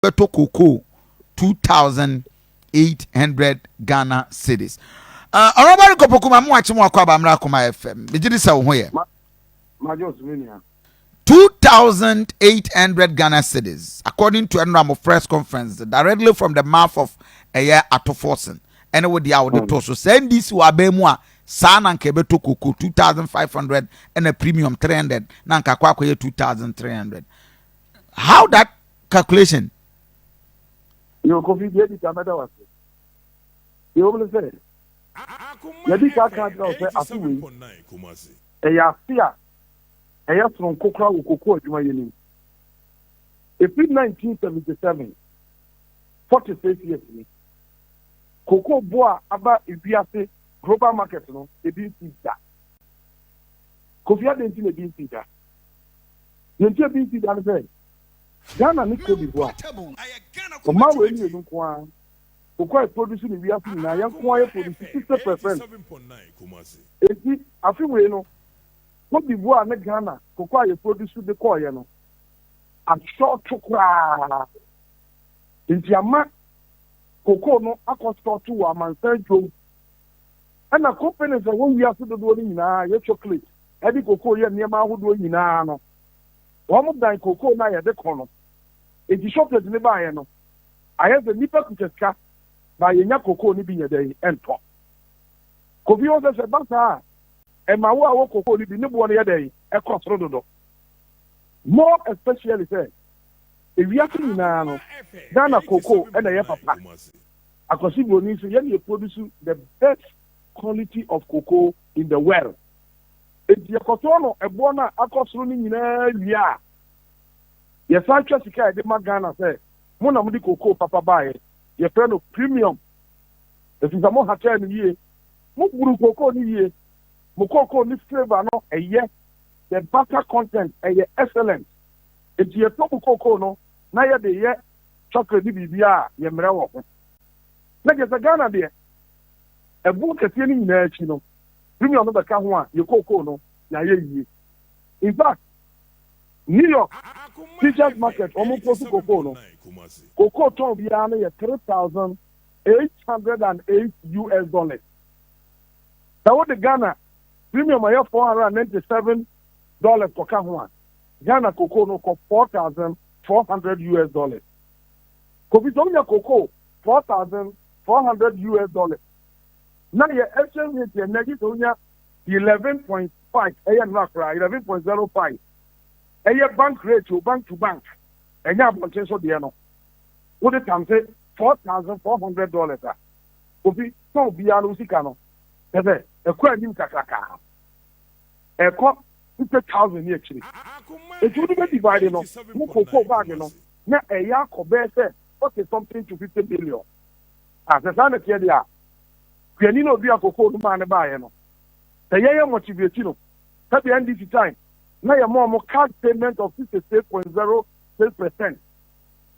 Bɛtɔ cocoa 2,800 Ghana cedis. Ɔrɔbɔre kɔpɔkuma mu akye mu akɔ abamra Akoma FM. Megye di sɛ wo ho yɛ. 2,800 Ghana cedis, according to Enramo press conference, directly from the mouth of ɛyɛ Ato Forson. Ɛne wo deɛ a wɔde to so sɛ NDC wɔ abɛn mu a, saa na nka ɛbɛtɔ cocoa 2,500, ɛna premium 300 na nka akɔ akɔyɛ 2,300. How that calculation? Yo, Kofi, deɛ di ka, mɛda wase. Deɛ wɔm ne sɛ yɛdi ka ka kyerɛ wo sɛ afe wei ɛyɛ afe a ɛyɛ soronko koraa wɔ koko adwuma yɛ nim. Ɛfiri 1977, 46 years ni, koko bo a aba ewiase global market no, ebi nsi da. Kofi, adi nti na ebi nsi da? Yɛn ti ebi nsi da no sɛ Ghana ne Cote d'Ivoire, ɔman wei mmienu nko ara, koko a produce ne wiase nyinaa, yɛn nko ara yɛ produce 60%. Eti afe wei no, Cote d'Ivoire ne Ghana koko a yɛ produce de kɔɔyɛ no asɔɔto koraa, nti ama koko no akɔ sɔɔto wɔ amansan dwom. Ɛna companies a wɔn wiase dodoɔ no nyinaa yɛ chocolate, ɛde koko yɛ nneɛma ahodoɔ nyinaa no, wɔn dan koko no a yɛde kɔ no. Eti chocolate ne baayɛ no ayɛ sɛ nipa kuta sika ba yɛnya koko no bi nyɛ dɛ ɛntɔ. Kofi, wɔn sɛ ba saa a, ɛma wo a wɔ koko no bi ne boɔ no yɛ dɛ ɛkɔ soro dodo, more especially sɛ ewiase nyinaa no, Ghana koko ɛna ɛyɛ papa. Akwasi Broni nso, yɛn yɛ produce the best quality of cocoa in the world. Eti yɛkɔtɔn no ɛboɔ no a akɔ soro no nyinaa wie a, yɛsan twa sika a yɛde ma Ghana sɛ mo na mo de cocoa papa baayɛ, yɛfrɛ no premium, efi sɛ mo hatɛ no yie, mo buru cocoa no yie, mo cocoa no flavour no ɛyɛ, the butter content ɛyɛ excellent. Eti yɛtɔ mo cocoa no na yɛde yɛ chocolate ne biribi a yɛmmerɛ wɔ ho. Na kyerɛ sɛ Ghana deɛ, ɛboɔ kɛseɛ no nyinaa akyi no, premium no bɛka ho a, yɛ cocoa no yɛayɛ yie. In fact, New York futures market, wɔn post cocoa no, cocoa ton biara no yɛ US$3,808. Sɛ wode Ghana premium a ɛyɛ $497 kɔka ho a, Ghana cocoa no kɔ US$4,400. Kofi, sɛ wonya cocoa US$4,400 na yɛ exchange rate yɛ nɛ gye sɛ wonya 11.5, ɛyɛ nnora koraa 11.05, ɛyɛ bank rate o, bank to bank, ɛnyɛ abɔnten so deɛ no, wode tamse $4,400 a, obi tɔn biara no, sika no ɛsɛ ɛkɔ anim kakraka, ɛkɔ 50,000 ne akyire. Eti wode bɛ divide no mo cocoa bag no na ɛyɛ akɔ bɛyɛ sɛ 40 something to 50 billion. A sɛ saa na teɛ deɛ a, kuani na obi a cocoa no maa ne baayɛ no, sɛ yɛyɛ motivate no sɛbi NDC time na yɛ mɔ ɔmo cash payment of 66.06%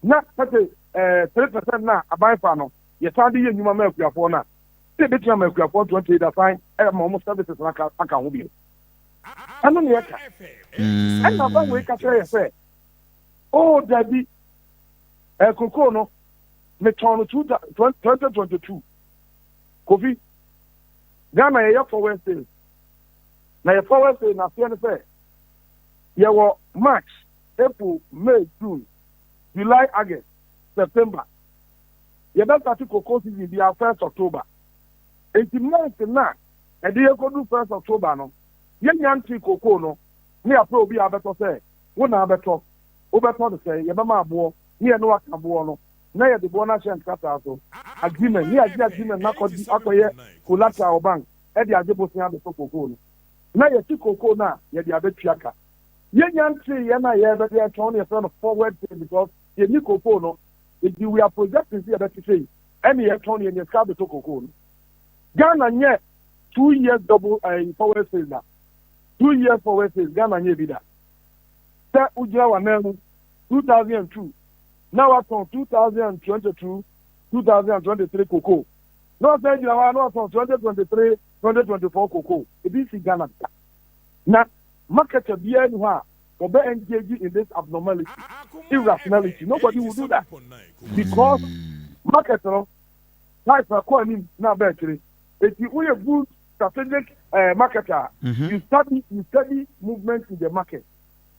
na pɛsɛ 3% na aban fa no, yɛsan de yɛ nnwuma ma akuafoɔ no a, sɛ ebɛtumi ama akuafoɔ 28 asan ɛma ɔmo services no aka ho bio. Ɛno ne yɛka. Ɛna aban wei ka kyerɛ yɛ sɛ, oh dabi, kokoo no metɔn no 2022. Kofi, Ghana yɛyɛ forward sales, na yɛ forward sales n'aseɛ no sɛ yɛwɔ March, April, May, June, July, August, September. Yɛbɛstart cocoa season bi a 1st October. Nti month na ɛde yɛkɔdu 1st October no, yɛnya nte cocoa no ne yɛapɛ obi a abɛtɔ sɛ wo na abɛtɔ, wobɛtɔ no sɛ yɛbɛma aboɔ ne yɛne waka boɔ no na yɛde boɔ no ahyɛ nkrataa so, agreement, ne yɛagye agreement na akɔdi akɔyɛ collateral bank, ɛde agye bosea abɛtɔ cocoa no, na yɛti cocoa no a yɛde abɛtua ka. Yɛnya nte yɛn a yɛbɛde ɛtɔn no, yɛfrɛ no forward sale, because yɛni cocoa no, eti we are projecting sɛ yɛbɛte sɛ ɛne yɛtɔn no, yɛnyɛ sika abɛtɔ cocoa no. Ghana nyɛ 2 years double forward sales da. 2 years forward sales, Ghana nyɛ bi da. Sɛ wogyina w'anan mu 2002 na watɔn 2022, 2023 cocoa, na wasan gyina hɔ a na watɔn 2023, 2024 cocoa, ebi si Ghana da. Na market biara ni hɔ a Wɔbɛ engage in this abnormality, irrationality. Nobody will do that because market no price na kɔ anim na abɛ akyire. Eti woyɛ good strategic marketer, you study movement in the market.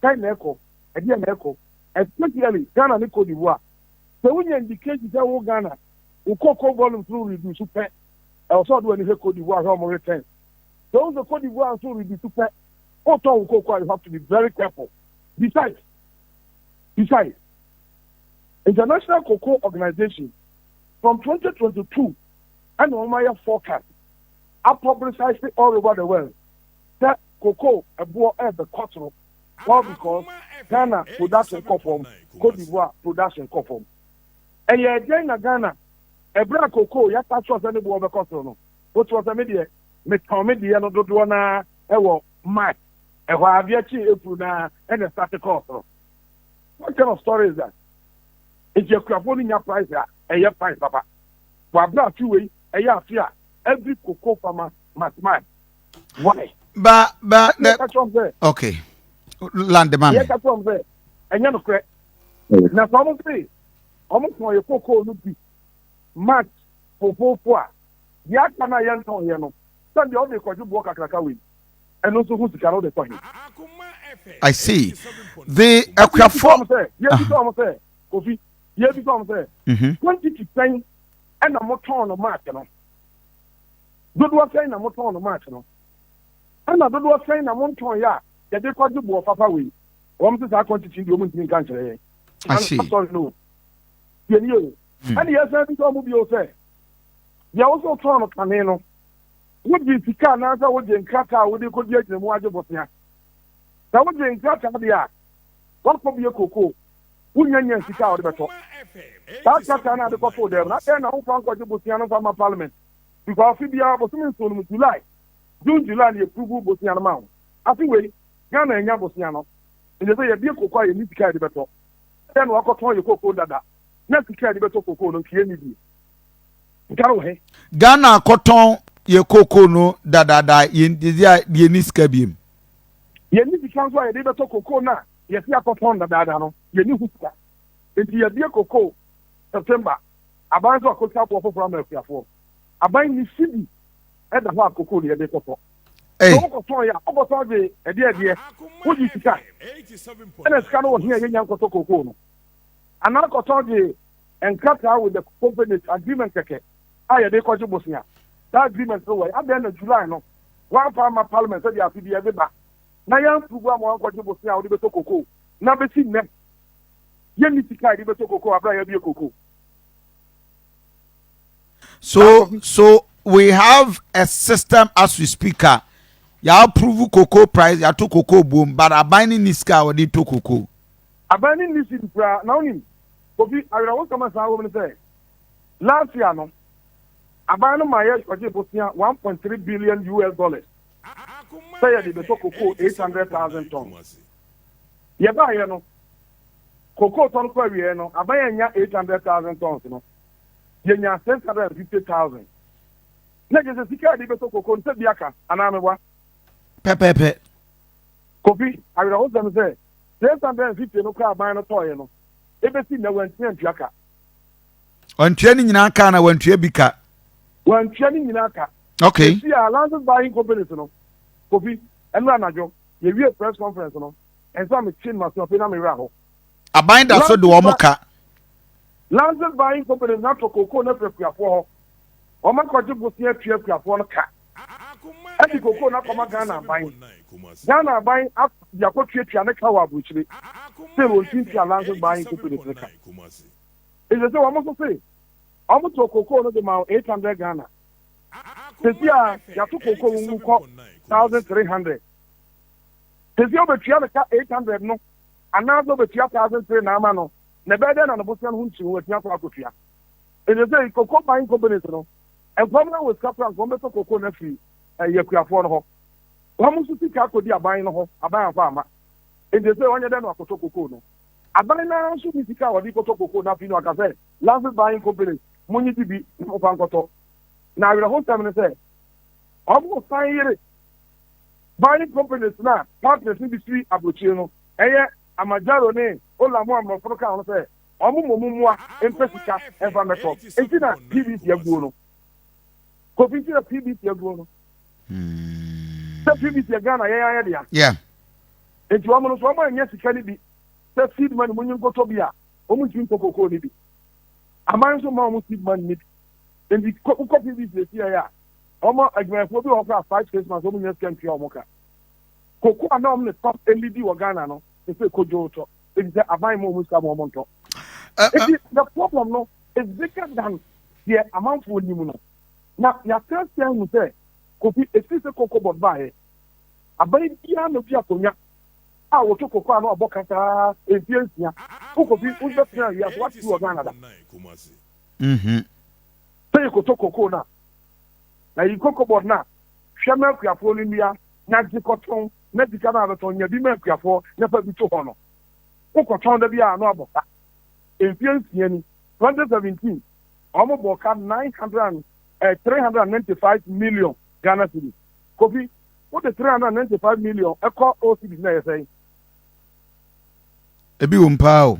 Kan na ɛkɔ, ɛdeɛ na ɛkɔ, especially Ghana ne Cote d'Ivoire. Sɛ wonya indication sɛ wo Ghana wo cocoa volumes no reduce pɛ, ɛwɔ sɛ ɔde w'ani hwɛ Cote d'Ivoire, hwɛ ɔmo return. Sɛ wo sɛ Cote d'Ivoire nso reduce pɛ, wotɔn wo cocoa, you have to be very careful. Besides, International Cocoa Organization from 2022 ɛna wɔn ayɛ forecast, apublicize all over the world sɛ cocoa ɛboɔ ɛbɛkɔ soro, all because Ghana production kɔ fam, Cote d'Ivoire production kɔ fam. Ɛyɛ ɛdɛn na Ghana ɛbrɛ a cocoa yɛaka kyerɛ sɛ ne boɔ bɛkɔ soro no, wotu sɛ me deɛ metɔn me deɛ no dodoɔ naa ɛwɔ March ɛhɔ, adeɛ kye April naa ɛna start kɔɔ soro? What kind of story is that? Nti akuafoɔ no nya price a ɛyɛ price papa wɔ abere afi wei, ɛyɛ afi a every cocoa farmer must smile. Why? Ba the yɛ ka kyerɛ sɛ Okay, land man. Yɛ ka kyerɛ sɛ ɛnyɛ nokorɛ na sɛ ɔmo se ɔmo tɔn yɛ cocoa no bi March fofofo a, deɛ aka no a yɛntɔn yɛ no, sɛdeɛ ɔde kɔgye boɔ kakraka wei, ɛno nso ho sika no wode kɔ he? I see the akuafoɔ. Yɛbisa ɔmo sɛ, Kofi, yɛbisa ɔmo sɛ quantity sɛn ɛna motɔn no March no? Dodoɔ sɛn na motɔn no March no, ɛna dodoɔ sɛn na montɔn yɛ a yɛde kɔgye boɔ papa wei? Wɔn sɛ saa quantity deɛ, ɔmo ntumi nka nkyerɛ yɛn. I see. Sorry, no, yɛn ni o. Ɛna yɛsan bisa ɔmo bio sɛ deɛ wosɔ tɔn no kane no, wogye sika anaasɛ wogye nkrataa a wode kɔdi agyina mu agye bosea? Sɛ wogye nkrataa deɛ a, wakɔ bie koko, wonya nya sika a wode bɛtɔ saa krataa no ade kɔtoo dɛm na dɛn na womfa nkɔgye bosea no mfa ma Parliament? Because afe biara bosome 7 no mu, July, June, July ne yɛapprove bosea no ma wo. Afe wei Ghana anya bosea no, nti sɛ yɛbie koko a, yɛni sika a yɛde bɛtɔ. Dɛn na wakɔtɔn yɛ koko dada na sika a yɛde bɛtɔ koko no nka yɛnni bi? Sika no wɔ he? Ghana akɔtɔn yɛ koko no dadaada, yɛn a yɛni sika biem. Yɛni sika nso a yɛde bɛtɔ koko no a yɛsi akɔtɔn dadaada no, yɛni ho sika. Nti yɛbie koko September, aban nso akɔtwa aboɔ foforɔ ama akuafoɔ. Aban ni sidi ɛda hɔ a koko no yɛde kɔtɔ. Sɛ wokɔtɔn yɛ a, wokɔtɔn de ɛdeɛ ɛdeɛ wogye sika, ɛna sika no wɔ he a yɛnya nkɔtɔ koko no? Anaa kɔtɔn de nkrataa with the companies, agreement kɛkɛ a yɛde kɔgye bosea. Saa agreement no wɔ adɛn na July no wɔamfa ama Parliament sɛdeɛ afe bi yɛde ba na yɛamprove ama wankɔgye bosea a wode bɛtɔ koko na bɛsi nnɛ yɛnni sika a yɛde bɛtɔ koko abere a yɛabie koko? So we have a system as we speak a yà approve cocoa price, yàtò cocoa boom, but aban ne ni sika a wɔde to cocoa. Aban ne ni sika koraa. Na onim, Kofi, awerɛho sɛm a saa wɔ mu no sɛ last year no, aban no ma yɛ ɔgye bosea US$1.3 billion sɛ yɛde bɛtɔ cocoa 800,000 tons. Yɛbaayɛ no, cocoa tɔn kɔ awie no, aban yɛn nya 800,000 tons no, yɛnya 650,000. Na gye sɛ sika yɛde bɛtɔ cocoa no sɛ bi aka anaa meboa? Pɛpɛɛpɛ. Kofi, awerɛho sɛm sɛ 650 no kora aban no tɔɔyɛ no, ebesi nnɛ wɔntua ntua ka. Ɔntua ne nyinaa ka na wɔntua bi ka? Wɔntua ne nyinaa ka. Esi a licence buying companies no, Kofi, ɛnu anadwo yɛwie press conference no, ɛnsa mi kyi ma so afei na mi wura hɔ. Aban da so de wɔn ka. Licence buying companies na tɔ koko na fɛ kuafoɔ hɔ, wɔn akɔgye bosia tua kuafoɔ no ka, ɛde koko na akɔma Ghana aban. Ghana aban de akɔtuatua ne ka wɔ aburokyire sɛ wɔn ti ntua licence buying companies ne ka. Ɛsɛ sɛ wɔn nso se wɔn tɔ koko no de ma 800 Ghana. Sisi a yàtò koko mu kɔ 1,300. Sisi a obetua ne ka 800 no anaasɛ obetua 1,300 na ama no na ɛbɛyɛ dɛ na ne bosia no ho nkyiri ho atua kɔ akɔtua. Ɛsɛ sɛ koko buying companies no nkɔm na wɔ sika kora nkɔm bɛtɔ koko no afiri ɛyɛ kuafoɔ no hɔ. Wɔn nso sika akɔdi aban no hɔ, aban afa ama. Nti sɛ wɔnyɛ dɛ no akɔtɔ koko no, aban naa nso ni sika a wɔde kɔtɔ koko no. Afei no aka sɛ licence buying companies monye gye bi na mofa nkɔtɔ. Na awerɛhosɛm no sɛ ɔmo san yere buying companies na partners no bi firi aburokyire no. Ɛyɛ Armajaro ne Ola mo amorɔfo no kaa ho sɛ ɔmo mmɔ mu mmoa mpɛ sika mfa mmɛtɔ. Nti na PBC aguo no. Kofi, nti na PBC aguo no. Sɛ PBC yɛ Ghana yɛn ayɛ dea. Nti wɔn no so wɔn anyɛ sika no bi sɛ seed money mo nyi nkɔtɔ bi a, wɔn ntumi nkɔ kokoo no bi. Aman nso mma wɔn seed money no bi. Nti wokɔ PBC esi yɛ a, wɔn adwumayɛfoɔ bi wɔ hɔ koraa, 5, 6 months wɔn nyɛ sika ntua wɔn ka. Koko a na wɔn ne top elidi wɔ Ghana no sɛ kodwo tɔ ebi sɛ aban mu wɔn sika ma wɔn ntɔ. Eti the problem no is bigger than deɛ amanfoɔ nim no. Na yɛatena se ahu sɛ, Kofi, efiri sɛ Cocoa Board baeɛ, aban biara na obi akonnwa a wɔtɔ koko a na wabɔ kasa mfie 6. Wo Kofi, wobɛtena awia so wate wɔ Ghana da sɛ yɛkɔtɔ koko no a, na yi Cocoa Board no a hwɛ ma akuafoɔ no nnua na gye kɔtɔn na sika no a bɛtɔn nya bi ma akuafoɔ na fa bi to hɔ no, wokɔtɔn da bi a na wabɔ ka. Mfie 6 ni, 2017 wɔn bɔ ka nine hundred and 395 million Ghana cedis. Kofi, wode 395 million ɛkɔ old cedis na ɛyɛ sɛn? Ebi wɔ mu paa o.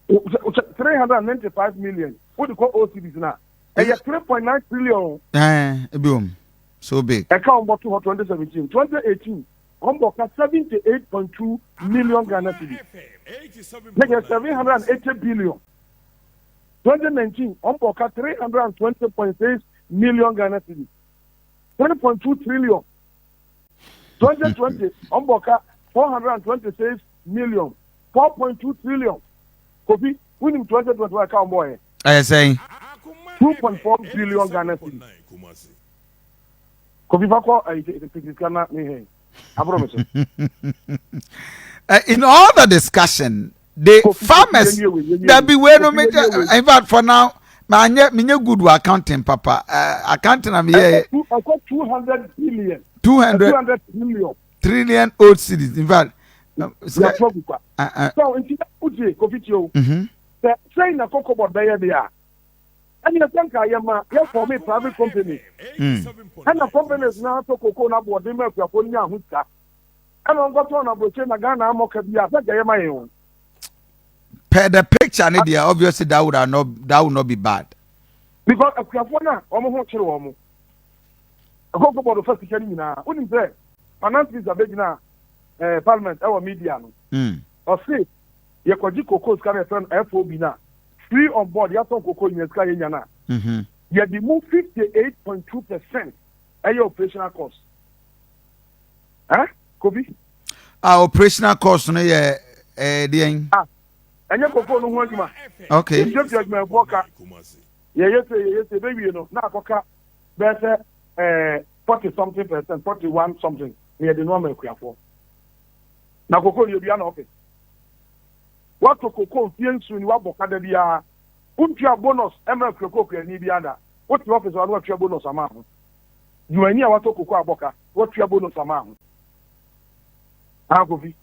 395 million wode kɔ old cedis na ɛyɛ 3.9 trillion. Ɛɛ, ebi wɔ mu so big. Ɛka wɔn bɔ to hɔ 2017, 2018 wɔn bɔ ka 78.2 million Ghana cedis ne yɛ 780 billion. 2019 wɔn bɔ ka 320.6 million Ghana cedis, 3.2 trillion. 2020 wɔn bɔ ka 426 million, 4.2 trillion. Kofi, wunim 2021 ɛka wɔn bɔ yɛ? Ɛyɛ sɛn? 2.4 billion Ghana cedis. Kofi, fa kɔ ɛyi sika na ne hɛn aburo mi so. In all the discussion, the Kofi, farmers Kofi, yɛnwie wei, dabi wei no Kofi, me yɛnwie wei. In fact, for now ma nye me nye good wɔ accounting papa, accounting na me yɛ. Ɛkɔ 200 billion. 200 200 trillion. Trillion old cedis, in fact. Yàtọ̀ gu kwa. So nti utie, Kofi, tie o. Sɛ sɛn na Cocoa Board bɛyɛ de a, ɛne ɛsɛ nka yɛ ma yɛ form private company ɛna companies na atɔ koko na aboɔden ma akuafoɔ no nya aho sika ɛna ɔnkɔtɔn na aburokye na Ghana amɔka bi a sɛ nka yɛ ma yɛn o. Per the picture ne deɛ, obviously that would not be bad. Because akuafoɔ no a wɔn ho kyerɛ wɔn, Cocoa Board fa sika no nyinaa. Wonim sɛ finance minister bɛgyina parliament ɛwɔ media no, ɔse yɛkɔgye koko sika no, yɛfrɛ no FOB no a, free on board, yɛatɔn koko nyina sika yɛnya no a, yɛde mu 58.2% ɛyɛ operational cost. Eh, Kofi? Ah, operational cost no yɛ deɛn? Ah, ɛnyɛ koko no ho adwuma. Yɛtuatua adwumayɛfoɔ ka, yɛyɛ sɛ yɛyɛ sɛ ɛbɛwie no na akɔka bɛyɛ sɛ 40 something percent, 41 something na yɛde no ama akuafoɔ. Na koko no yɛdua na ɔfɛ woatɔ koko mfie 7 ni, woabɔ kada biara, wontua bonus ɛma akuako okuani biara da. Wote office hɔ a na watua bonus ama ho dwumani a watɔ koko abɔ ka, watua bonus ama ho. Ah, Kofi.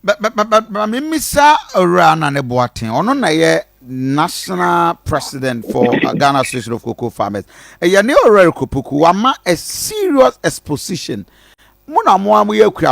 But memisa owura na ne boaten, ɔno na yɛ national president for Ghana Association of Cocoa Farmers. Ɛyɛ ne owura Kopoku wama a serious exposition mo na mo a moyɛ akuafoɔ.